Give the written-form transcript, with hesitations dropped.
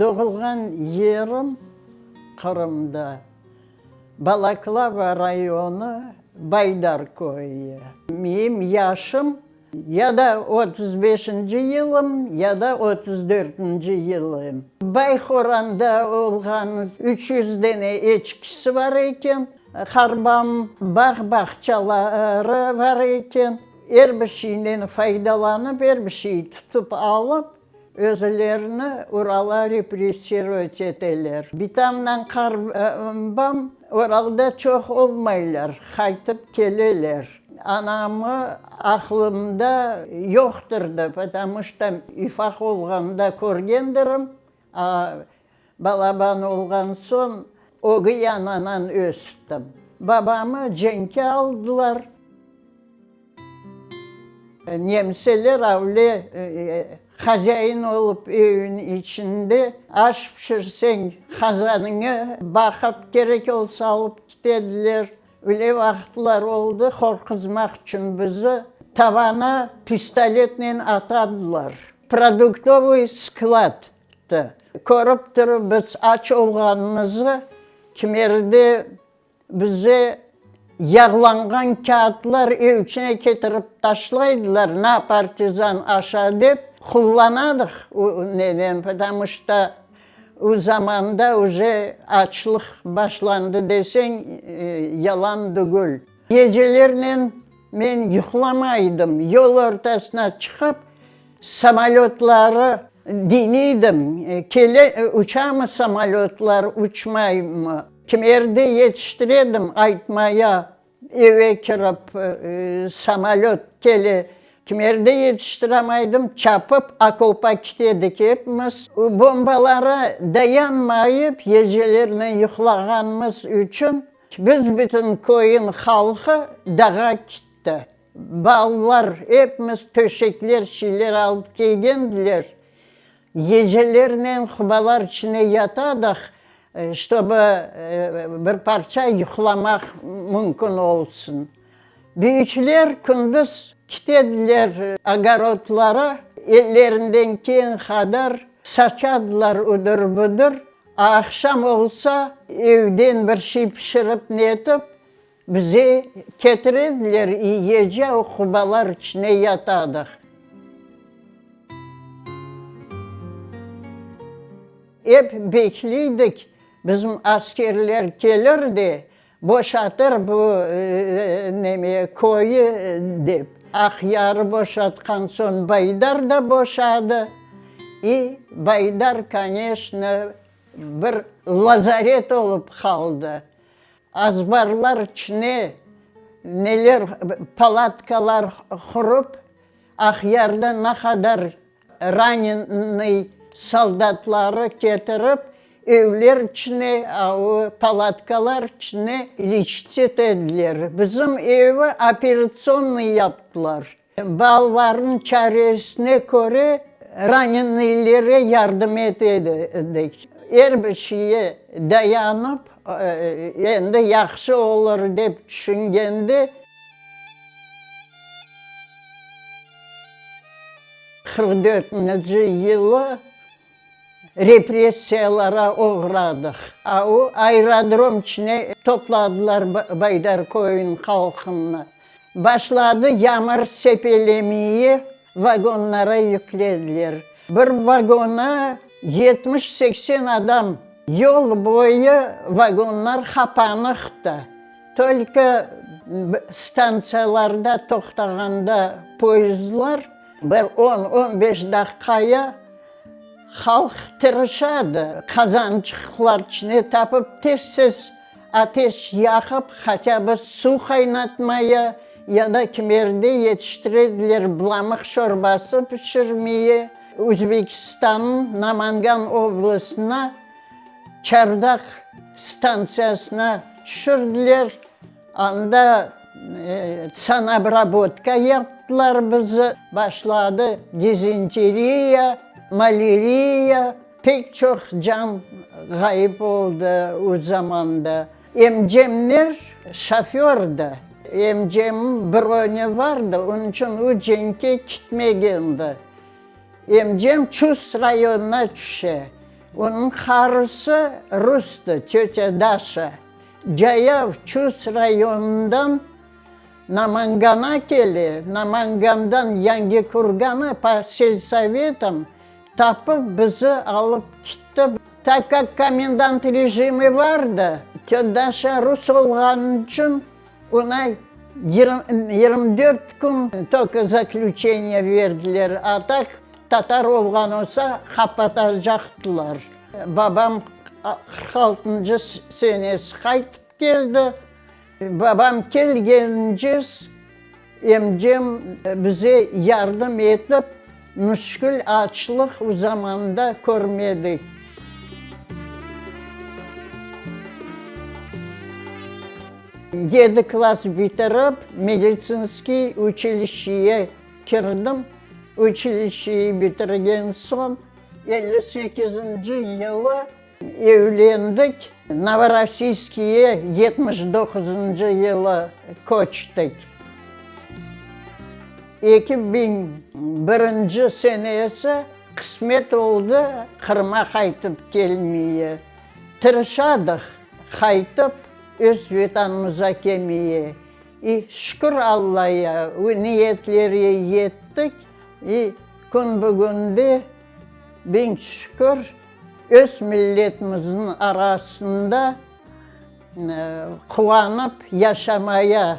Doğulğan yerim Qırımda, Balaklava rayonı, Baydar köyü. Menim yaşım ya da 35-nci yılım, ya da 34-nci yılım. Bayhoranda olğan 300 dene eçkisi bar eken, qarbam, bağ-bağçaları bar eken. Er bir şeyden faydalanıp, er bir şey tutıp alıp, özlerini Urala repressirovat eteler. Bitamnen qarbam Uralda çoq olmaylar, qaytıp keleler. Anamı aqlımda yoqtır da, потому что ufaq olğanda körgendirim, a balaban olğan soñ ögey ananan östim. Babamı cenkke aldılar. Nemseler avle hazain olıp evin içinde aş pişirseñ, qazanıñı baqıp, kerek olsa alıp ketediler. Öyle vaqıtlar oldı, qorquzmaq içün bizi tavana pistoletnen atadılar. Produktovıy skladtı. Körip turıp biz aç olğanımızı, kimerde Bize yağlanğan kâğıtlar ev içine ketirip taşlaydılar, na, partizan, aşa dep, qullanadıq o neden, потому что o zamanda uje açlıq başlandı deseñ, yalan tügül. Gecelernen men yuqlamaydım, yol ortasına çıqıp, samolötları diñleydim, kele, uçamı samolötlar, uçmaymı. Kimerde yetiştiredim aytmaya, eve kirip, samolöt kele. Kimerde yetiştiramaydım, çapıp okopa kitedik epimiz. Bombalara dayanmayıp, gecelerni yuqlağanımız içün biz bütün köyün halqı dağa kitti. Balalar epimiz töşekler, şeyler alıp kelgendiler. Gecelernen qubalar içine yatadıq, ştobı bir parça yuqlamaq mümkün olsun. Büyükler kündüz kitediler ogorodlara, ellerinden keñ qadar saçadılar udır-budır, a aqşam olsa evden bir şey pişirip netip, Bize ketirediler i gece o qubalar içine yatadıq. Ep bekliydik, bizim askerler kelir de, boşatır bu neme, köyü dep. Aqyarı boşatqan soñ Baydar da boşadı. I Baydar, koneçno, bir lazaret olıp qaldı. Azbarlar içine neler palatkalar qurıp, Aqyarda ne qadar ranenıy soldatları ketirip, evler içine, o palatkalar içine liçit etediler. Bizim evi operatsonnıy yaptılar. Balalarnıñ çaresine köre ranenıylere yardım ete edik. Er bir şeye dayanıp, endi yahşı olur dep tüşüngende, 44-nci yılı repressiyalara oğradıq. A o aerodrom içine topladılar Baydar köyüniñ halqını. Başladı yamır sepelemiyi, vagonlara yüklediler. Bir vagona 70-80 adam. Yol boyu vagonlar qapanıqtı. Tolko stantsiyalarda toqtağanda poyezdlar bir on, on beş daqqaya halq tırışadı, qazançıqlar içine tapıp tez-tez ateş yaqıp, hatâ bı suv qaynatmaya ya da kimerde yetiştirediler bılamıq şorbası pişirmeye. Özbekistannıñ Namangan oblastına Çardaq stantsiyasına tüşürdiler. Anda sanabrabotka yaptılar bizi. Başladı dizenteriya, maleriya, pek çoq can ğayıp oldı o zamanda. Emcemler şofördi. Emcemniñ broni vardı, onıñ içün o cenkke kitmegendi. Emcem Çus rayonına tüşe. Onıñ qarısı rustı, tötâ Daşa. Cayav Çus rayonından Namangana kele, Namangandan Yangikurgana pa selsovetam tapıp bizi alıp kitti. Tak kak komendant rejimi vardı, tötâ Daşa rus olğanı içün oña 24 kün tolko zaklüçeniye verdiler, a tak tatar olğan olsa qapatacaqtılar. Babam 46-ncı senesi qaytıp keldi. Babam kelgencez emcem bize yardım etip, müşkül açlıq o zamanda körmedik. Yedi klass bitirip, meditsinskiy uçilişşeye kirdim. Uçilişşeyi bitirgen soñ, 58-nci yılı evlendik, Novorossiyskiye 79-ncı yılı köçtik. 2001-nci senesi qısmet oldı Qırıma qaytıp kelmeye. Tırışadıq qaytıp öz Vetanımıza kelmeye. İ şükür Allaya, o niyetlerge yettik. İ kün bugünde, biñ şükür, öz milletimizniñ arasında quvanıp yaşamaya.